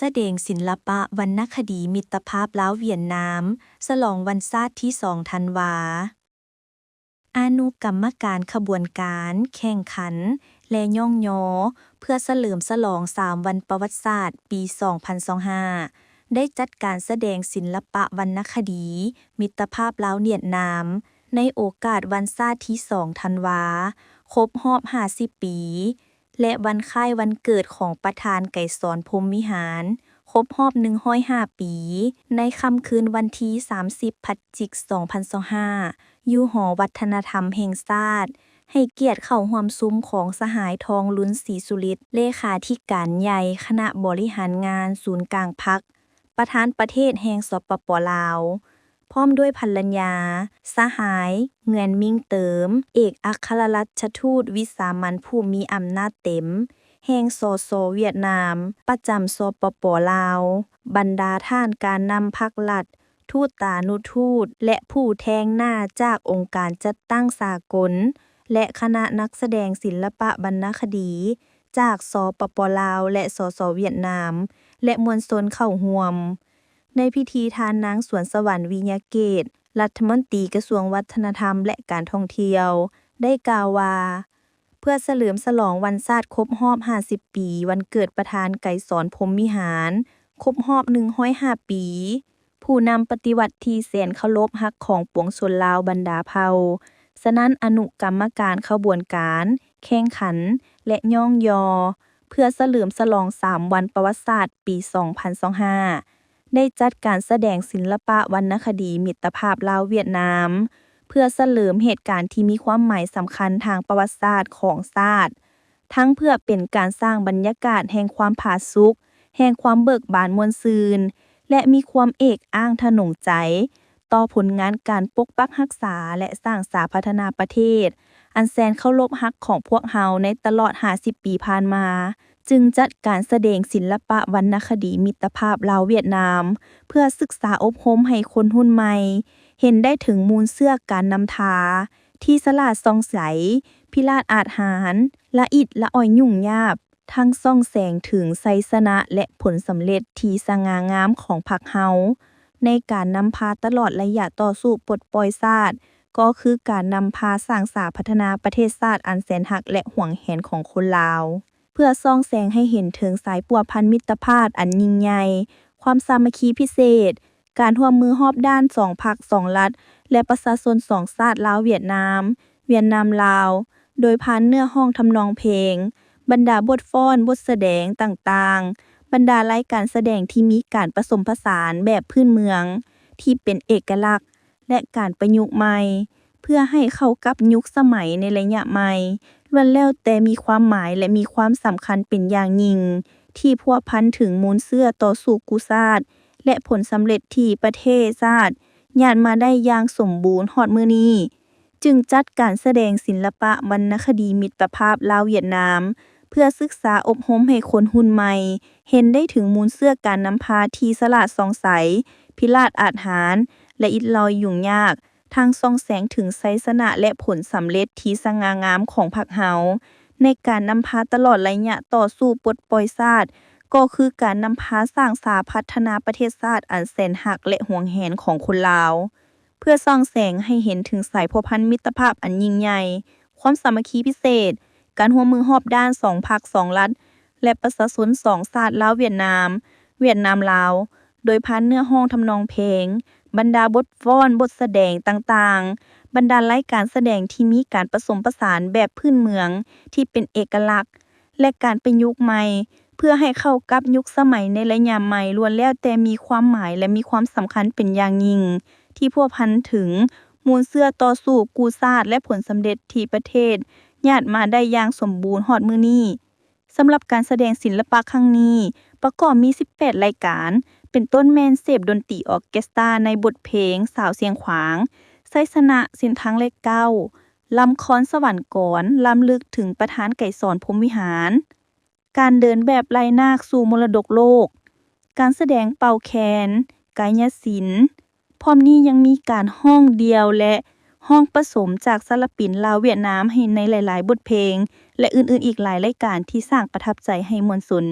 ສະແດງສິນລະປະວັນນະຄະດີມິດຕະພາບລາວຫວຽດນາມ ສະຫຼອງວັນຊາດທີສອງທັນວາ. ອະນຸກຳມະການຂະບວນການແຂ່ງຂັນ ແລະ ຍ້ອງຍໍ ເພື່ອສະເຫຼີມສະຫຼອງສາມວັນປະຫວັດສາດປີສອງພັນຊາວຫ້າ ໄດ້ຈັດການສະແດງສິນລະປະວັນນະຄະດີມິດຕະພາບລາວຫວຽດນາມ ໃນໂອກາດວັນຊາດທີສອງທັນວາ ຄົບຮອບຫ້າສິບປີ ແລະ ວັນຄ້າຍວັນເກີດຂອງປະທານໄກສອນ ພົມວິຫານ ຄົບຮອບໜຶ່ງຮ້ອຍຫ້າປີ ໃນຄ່ຳຄືນວັນທີສາມສິບ ພະຈິກ ສອງພັນຊາວຫ້າ ຢູ່ຫໍວັດທະນະທຳແຫ່ງຊາດ, ໃຫ້ກຽດເຂົ້າຮ່ວມຊຸມຂອງສະຫາຍ ທອງລຸນ ສີສຸລິດ ເລຂາທິການໃຫຍ່ຄະນະບໍລິຫານງານສູນກາງພັກ ປະທານປະເທດແຫ່ງ ສປປ ລາວ ພ້ອມດ້ວຍພັນລະຍາ, ສະຫາຍ ເງືອນ ມິງເຕີມ ເອກອັກຄະລັດຖະທູດວິສາມັນຜູ້ມີອຳນາດເຕັມແຫ່ງ ສສ ຫວຽດນາມ ປະຈຳ ສປປ ລາວ, ບັນດາທ່ານການນຳພັກລັດ, ທູຕານຸທູດ ແລະ ຜູ້ແທງໜ້າຈາກອົງການຈັດຕັ້ງສາກົນ ແລະ ຄະນະນັກສະແດງສິນລະປະວັນນະຄະດີຈາກ ສປປ ລາວ ແລະ ສສ ຫວຽດນາມ ແລະ ມວນຊົນເຂົ້າຮ່ວມ. ໃນພິທີ ທ່ານນາງ ສວນສະຫວັນ ວິຍະເກດ ລັດຖະມົນຕີກະຊວງວັດທະນະທຳ ແລະ ການທ່ອງທ່ຽວ ໄດ້ກ່າວວ່າ ເພື່ອສະເຫຼີມສະຫຼອງວັນຊາດຄົບຮອບຫ້າສິບປີ ວັນເກີດປະທານໄກສອນ ພົມວິຫານ ຄົບຮອບໜຶ່ງຮ້ອຍຫ້າປີ, ຜູ້ນຳປະຕິວັດທີ່ແສນເຄົາລົບຮັກຂອງປວງຊົນລາວບັນດາເຜົ່າ. ສະນັ້ນ ອະນຸກຳມະການຂະບວນການແຂ່ງຂັນ ແລະ ຍ້ອງຍໍ ເພື່ອສະເຫຼີມສະຫຼອງສາມວັນປະຫວັດສາດປີສອງພັນຊາວຫ້າ ໄດ້ຈັດການສະແດງສິນລະປະວັນນະຄະດີມິດຕະພາບລາວຫວຽດນາມ ເພື່ອສະເຫຼີມເຫດການທີ່ມີຄວາມໝາຍສຳຄັນທາງປະຫວັດສາດຂອງຊາດ, ທັງເພື່ອເປັນການສ້າງບັນຍາກາດແຫ່ງຄວາມຜາສຸກ, ແຫ່ງຄວາມເບີກບານມ່ວນຊື່ນ ແລະ ມີຄວາມເອກອ້າງທະນົງໃຈຕໍ່ຜົນງານການປົກປັກຮັກສາ ແລະ ສ້າງສາພັດທະນາປະເທດ ອັນແສນເຄົາລົບຮັກຂອງພວກເຮົາໃນຕະຫຼອດຫ້າສິບປີຜ່ານມາ. ຈຶ່ງຈັດການສະແດງສິນລະປະວັນນະຄະດີມິດຕະພາບລາວຫວຽດນາມ ເພື່ອສຶກສາອົບຮົມໃຫ້ຄົນຮຸ່ນໃໝ່ເຫັນໄດ້ເຖິງມູນເຊື້ອການນຳພາທີ່ສະຫຼາດສ່ອງໃສ, ພິລາດອາດຫານ, ລະອິດລະອອຍຫຍຸ້ງຍາກ, ທັງສ່ອງແສງເຖິງໄຊຊະນະ ແລະ ຜົນສຳເລັດທີ່ສະຫງ່າງາມຂອງພັກເຮົາ ໃນການນຳພາຕະຫຼອດໄລຍະຕໍ່ສູ້ປົດປ່ອຍຊາດ ກໍຄືການນຳພາສ້າງສາພັດທະນາປະເທດຊາດອັນແສນຮັກ ແລະ ຫວງແຫນຂອງຄົນລາວ. ເພື່ອສ່ອງແສງໃຫ້ເຫັນເຖິງສາຍພົວພັນມິດຕະພາບອັນຍິ່ງໃຫຍ່, ຄວາມສາມັກຄີພິເສດ, ການຮ່ວມມືຮອບດ້ານສອງພັກສອງລັດ ແລະ ປະຊາຊົນສອງຊາດ ລາວ-ຫວຽດນາມ, ຫວຽດນາມ-ລາວ, ໂດຍຜ່ານເນື້ອຮ້ອງທຳນອງເພງ, ບັນດາບົດຟ້ອນ, ບົດສະແດງຕ່າງໆ, ບັນດາລາຍການສະແດງທີ່ມີການປະສົມປະສານແບບພື້ນເມືອງທີ່ເປັນເອກະລັກ ແລະ ການປະຍຸກໃໝ່ ເພື່ອໃຫ້ເຂົ້າກັບຍຸກສະໄໝໃນໄລຍະໃໝ່ ລ້ວນແລ້ວແຕ່ມີຄວາມໝາຍ ແລະ ມີຄວາມສຳຄັນເປັນຢ່າງຍິ່ງ ທີ່ພົວພັນເຖິງມູນເຊື້ອຕໍ່ສູ້ກູ້ຊາດ ແລະ ຜົນສຳເລັດທີ່ປະເທດຊາດຍາດມາໄດ້ຢ່າງສົມບູນຮອດມື້ນີ້. ຈຶ່ງຈັດການສະແດງສິນລະປະວັນນະຄະດີມິດຕະພາບລາວຫວຽດນາມ ເພື່ອສຶກສາອົບຮົມໃຫ້ຄົນຮຸ່ນໃໝ່ເຫັນໄດ້ເຖິງມູນເຊື້ອການນຳພາທີ່ສະຫຼາດສ່ອງໃສ, ພິລາດອາດຫານ ແລະ ອິດລອຍຫຍຸ້ງຍາກ, ທັງສ່ອງແສງເຖິງໄຊຊະນະ ແລະ ຜົນສຳເລັດທີ່ສະຫງ່າງາມຂອງພັກເຮົາ ໃນການນຳພາຕະຫຼອດໄລຍະຕໍ່ສູ້ປົດປ່ອຍຊາດ ກໍຄືການນຳພາສ້າງສາພັດທະນາປະເທດຊາດອັນແສນຮັກ ແລະ ຫວງແຫນຂອງຄົນລາວ. ເພື່ອສ່ອງແສງໃຫ້ເຫັນເຖິງສາຍພົວພັນມິດຕະພາບອັນຍິ່ງໃຫຍ່, ຄວາມສາມັກຄີພິເສດ, ການຮ່ວມມືຮອບດ້ານສອງພັກສອງລັດ ແລະ ປະຊາຊົນສອງຊາດ ລາວ-ຫວຽດນາມ, ຫວຽດນາມ-ລາວ, ໂດຍຜ່ານເນື້ອຮ້ອງທຳນອງເພງ, ບັນດາບົດຟ້ອນ, ບົດສະແດງຕ່າງໆ, ບັນດາລາຍການສະແດງທີ່ມີການປະສົມປະສານແບບພື້ນເມືອງທີ່ເປັນເອກະລັກ ແລະ ການປະຍຸກໃໝ່ ເພື່ອໃຫ້ເຂົ້າກັບຍຸກສະໄໝໃນໄລຍະໃໝ່ ລ້ວນແລ້ວແຕ່ມີຄວາມໝາຍ ແລະ ມີຄວາມສຳຄັນເປັນຢ່າງຍິ່ງ ທີ່ພົວພັນເຖິງມູນເຊື້ອຕໍ່ສູ້ກູ້ຊາດ ແລະ ຜົນສຳເລັດທີ່ປະເທດຍາດມາໄດ້ຢ່າງສົມບູນຮອດມື້ນີ້. ສຳລັບການສະແດງສິນລະປະຄັ້ງນີ້ ປະກອບມີສິບແປດລາຍການ, ເປັນຕົ້ນແມ່ນເສບດົນຕີອອເກສຕາໃນບົດເພງສາວຊຽງຂວາງ, ໄຊຊະນະເສັ້ນທາງເລກເກົ້າ, ລຳຄອນສະຫວັນກອນ ລຳລຶກເຖິງປະທານໄກສອນ ພົມວິຫານ, ການເດີນແບບໄລ່ນາກສູ່ມໍລະດົກໂລກ, ການສະແດງເປົ່າແຄນ, ກາຍະສິນ, ພ້ອມນີ້ຍັງມີການຮ້ອງດ່ຽວ ແລະ ຮ້ອງປະສົມຈາກສິນລະປິນລາວຫວຽດນາມໃນຫຼາຍໆບົດເພງ ແລະ ອື່ນໆອີກຫຼາຍລາຍການທີ່ສ້າງປະທັບໃຈໃຫ້ມວນຊົນ.